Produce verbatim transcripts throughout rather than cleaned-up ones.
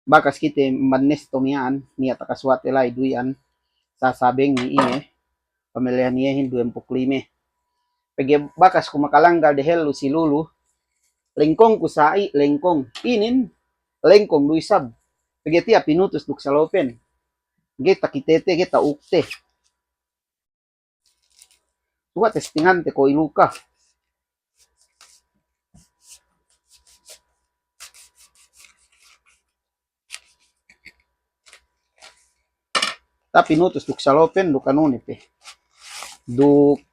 Bakas kite amban nesto miya'an, niya' takasuwate la'i duwi'an, sasabeng ni iye, pamelehan iyehin duwempū' lime. Pegge' bakas ku makalanggal dehellu si lulu, lengkong ku sa'i, lengkong. Inin, lengkong du isab. Pegge' tiya' pinutus duk salopen. Ga'i takitete, ga'i ta'ukte. Suwa' testingante ko' iluka. Tapi nutus duk salopen, duk anune pe. Duk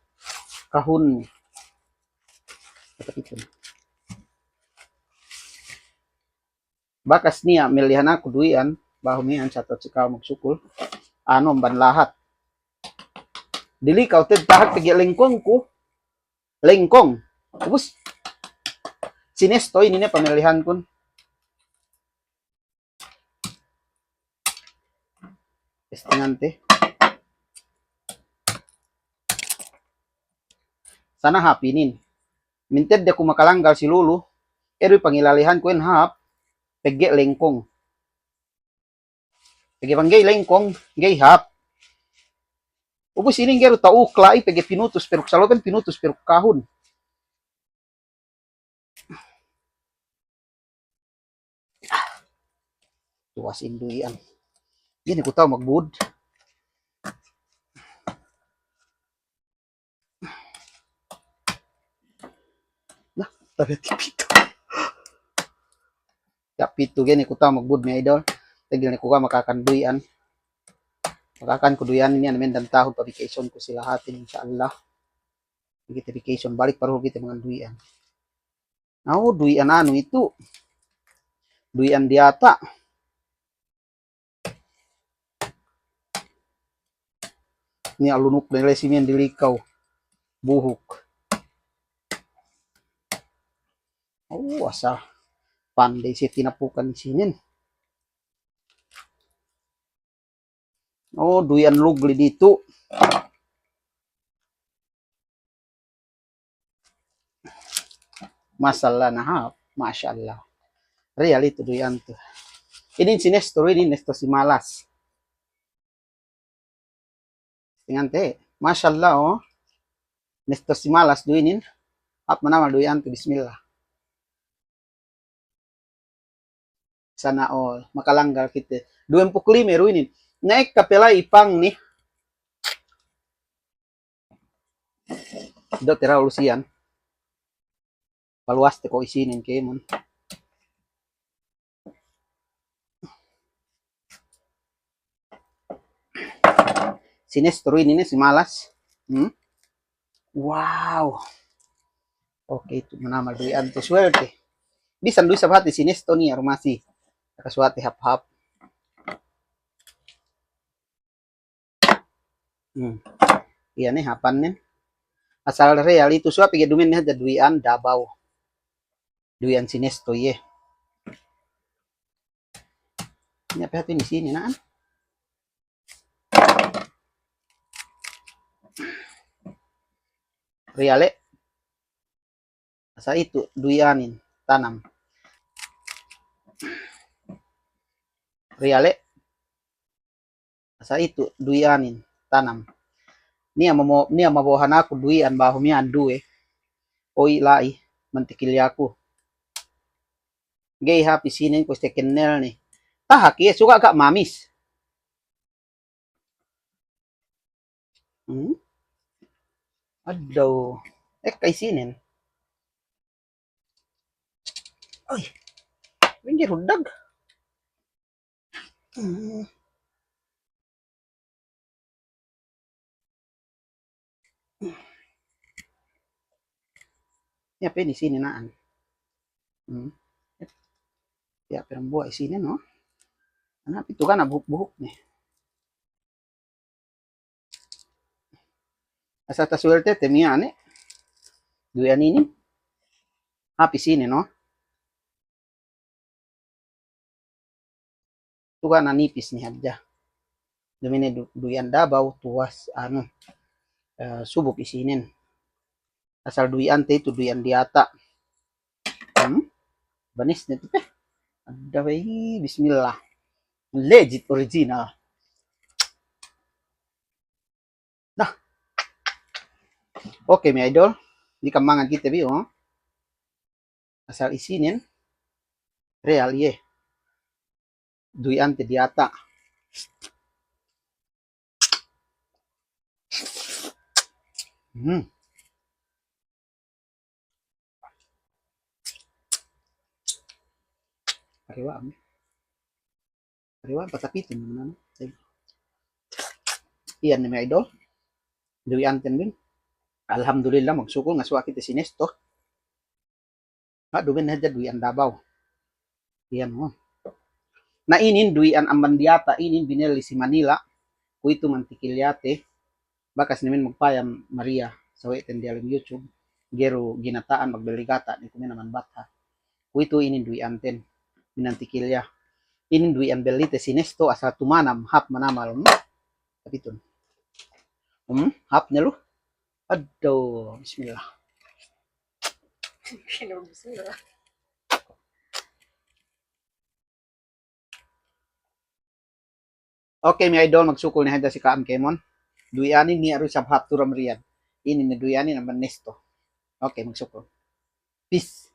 kahunne. Bakas niya' mellihan aku duwi'an, bahu miya'an satu si ka'u magsukul, anu amban lahat. Dili ka'u te'ed tahak pegge' lengkong ku, lengkong. Ubus, si nesto inin ne pamellihankun. Testingante. Sana hāp inin. Mintedde ku makalanggal si lulu, eru pangilalehanku en hāp, pegge' lengkong. Pegge' bang ga'i lengkong, ga'i hāp. Ubus inin ga'i du ta'uk la'i, pegge' pinutus pe duk salopen, pinutus pe duk kahun. Tuwas in duwi'an. Ga'i ne ku ta'u magbud. Na, tabi' pitu. Ya, pitu ga'i ne ku ta'u magbud me' idol. Tegel ne ku ga' makakan duwi'an. Makakan ku duwi'an inin, anu, mendan tahun pabikeyson ku si lahatin, insya Allah. Kite bikeyson balik, paruhul kite mangan duwi'an. Aw, duwi'an anu itu. Duwi'an diyata'. Niya' lunuk ne la'i si miya'an dilikaw. Buhuk. Aw, asal pandey siye tinapukan sinin. Oh, duwi'an lugli ditu. Masya Allah, na hāp. Masya Allah. Real itu duwi'an tu. Inin si nesto, inin nesto si malas. Testingante. Masya Allah, oh. Nesto si malas du inin. Hāp manamal duwi'an tu, bismillah. Sana all, makalanggal kite. Duwempū' lime du inin. Na ekka pe la'i ipang ni. Do tera ulusiyan. Paluwaste ko' isinen kēmon. Si nesto du inin ne, si malas. Hmm? Wow. Oke, itu manamal duwi'an tu, suwelte. Bisan du isab hāti si nesto niya' du masi. Takasuwate hāp-hāp. Hmm. Iye ne hāpannen. Asal real itu suwa' pegge' duma'in ne hadja duwi'an Dabaw. Duwi'an si nesto iye. Niya' pe hāti ne sinin na'an. Real e. Asa itu duwi'anin tanam. Real e. Asa itu duwi'anin tanam. Niya' mamo-, niya' mabo'ohan aku duwi'an bahu miya'an duwe. Oy la'i, mantikilyaku. Ga'i hāp isinen kuwe' si kennel ni. Tahak iye, suga' ga' mamis. Hmm? Addaw. Ekka isinen. Oy. Pinggir huddag. Hmm. Iye pe ne isinen na'an. Hmm. Iye pe dambuwa' isinen, no? Ana' pe tu ga' ne buhuk-buhuk ne. Asa tasuwelte te miya'an ne. Duwi'an inin. Hāp isinen, no? Tu ga' ne nipis ne hadja. Duma'in ne du-, duwi'an Dabaw tuwas anu, eh, subuk isinen. Asal duwi'ante itu duwi'an diyata'. Hmm? Banes ne tu pe. Adda bey, bismillah. Legit original. Nah. Oke, me' idol. Di kammangan kite bi, oh. Asal isinen. Real, iye. Duwi'ante diyata'. Hmm. Pariwa'an. Pariwa'an, patapitun ne manamal. Iyan ne me' idol. Duwi'anten bin. Alhamdulillah, magsukul ngasuwa' kite si Nesto. Ha, duma'in hadja duwi'an Davao. Iyan, oh. Na inin duwi'an amban diyata', inin binelli si Manila. Kuwe'itu mantikilyate. Bakas ne men magpayam Maria, sawe'ten diyalem YouTube, ga'i du ginata'an magbelli gata', ne kuwe' ne amban Batha. Kuwe'itu inin duwi'anten, minantikilya. Inin duwi'an bellite si Nesto asal tumanam, hāp manamal, hmm? Tapitun. Hmm, hāp ne lu. Addu, bismillah. Bismillah. Oke, me' idol, magsukul ne hadja si ka'am kēmon. Duwi'anin niya' du isab hāp tu'u dem Riyadh. Inin ne duwi'anin amban Nesto. Oke, magsukul. Peace.